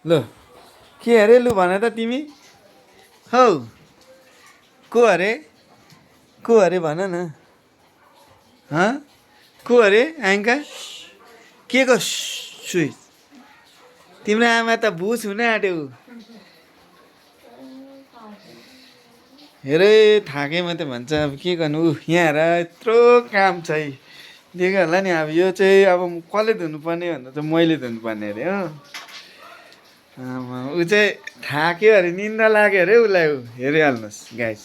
ल के अरे लु भन त तिमी हौ को अरे भन न को अरे आङ्का के को सुई तिम्रो आमा त भुस हुन आँट्यो हेरे थाके मात्रै भन्छ अब के गर्नु यहाँ हेर यत्रो काम छ है देख्यो होला नि अब यो चाहिँ अब कसले धुनुपर्ने भन्दा चाहिँ मैले धुनुपर्ने अरे हो ऊ चाहिँ थाक्यो अरे निन्दा लाग्यो अरे उसलाई हेरिहाल्नुहोस् गाइस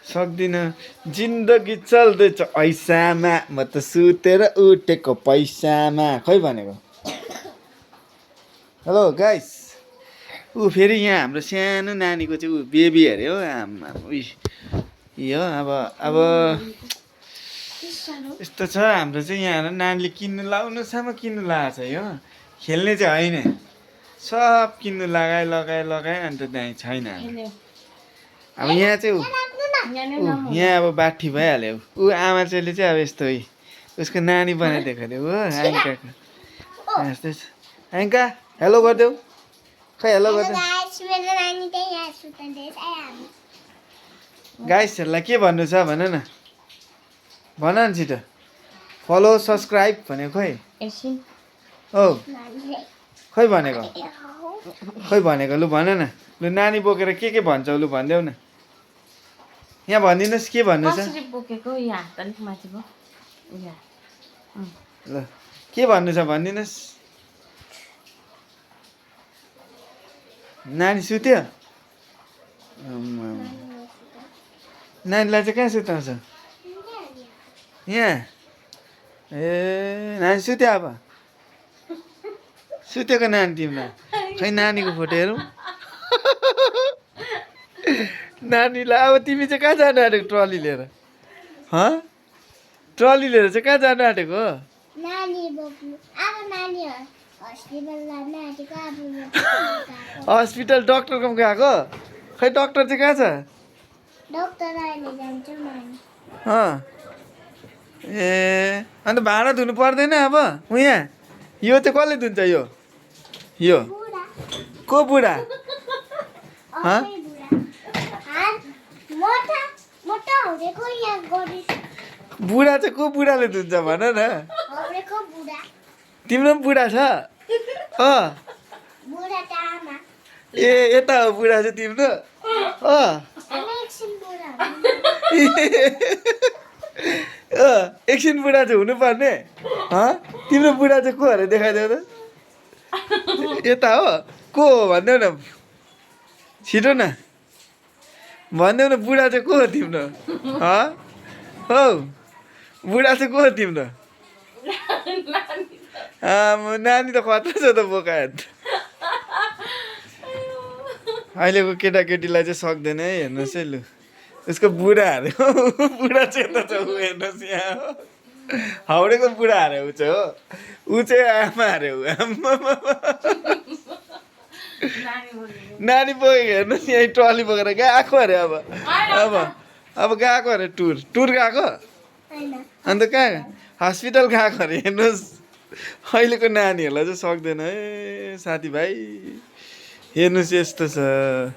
सक्दिनँ जिन्दगी चल्दैछ ऐसामा म त सुतेर उठेको पैसामा खै भनेको हेलो गाइस ऊ फेरि यहाँ हाम्रो सानो नानीको चाहिँ ऊ बेबी अरे हो आमा यो अब यस्तो छ हाम्रो चाहिँ यहाँ नानीले किन्नु लाउनुसम्म किन्नु लगाएको छ यो खेल्ने चाहिँ होइन सब किन्नु लगाए अन्त त्यहाँ छैन अब यहाँ चाहिँ यहाँ अब बाठी भइहाल्यो ऊ आमा चाहिँले चाहिँ अब यस्तो है उसको नानी बनाइदिएको अरे हो आङ्काको यस्तै छ आङ्का हेलो गरिदेऊ खै हेलो गरिदेऊ गाइसहरूलाई के भन्नु छ भन न भन न छिटो फलो सब्सक्राइब भनेको खै औ खै भनेको लु भन न लु नानी बोकेर के भन्छौ लु भनिदेऊ न यहाँ भनिदिनुहोस् के भन्नु छ ल के भन्नु छ भनिदिनुहोस् नानी सुत्यो नानीलाई चाहिँ कहाँ सुताउँछ यहाँ ए नानी सुत्यो अब सुतेको नानी तिमीलाई खै नानीको फोटो हेरौँ नानीलाई अब तिमी चाहिँ कहाँ जानु आँटेको ट्रली लिएर ट्रली लिएर चाहिँ कहाँ जानु आँटेको हस्पिटल डक्टरकोमा गएको खै डक्टर चाहिँ कहाँ छ ए अन्त भाँडा धुनु पर्दैन अब यहाँ यो चाहिँ कसले धुन्छ यो को बुढा बुढा चाहिँ को बुढाले धुन्छ भन न तिम्रो पनि बुढा छ ए यता हो बुढा चाहिँ तिम्रो एकछिन बुढा चाहिँ हुनुपर्ने तिम्रो बुढा चाहिँ को अरे देखाइदेऊ त यता हो को हो भनिदेऊ न छिटो न भनिदेऊ न बुढा चाहिँ को हो तिम्रो हौ बुढा चाहिँ को हो तिम्रो नानी त खतरा छ त बोकायत अहिलेको केटाकेटीलाई चाहिँ सक्दैन है हेर्नुहोस् है लु उसको बुढा अरे बुढा चाहिँ यता छ ऊ हेर्नुहोस् यहाँ हो हाउडेको बुढा अरे ऊ चाहिँ हो ऊ चाहिँ आमा अरे ऊ नानी बोकेको हेर्नुहोस् यहीँ ट्रली बोकेर गएको अरे अब गएको अरे टुर गएको अन्त कहाँ हस्पिटल गएको अरे हेर्नुहोस् अहिलेको नानीहरूलाई चाहिँ सक्दैन है साथीभाइ हेर्नुहोस् यस्तो छ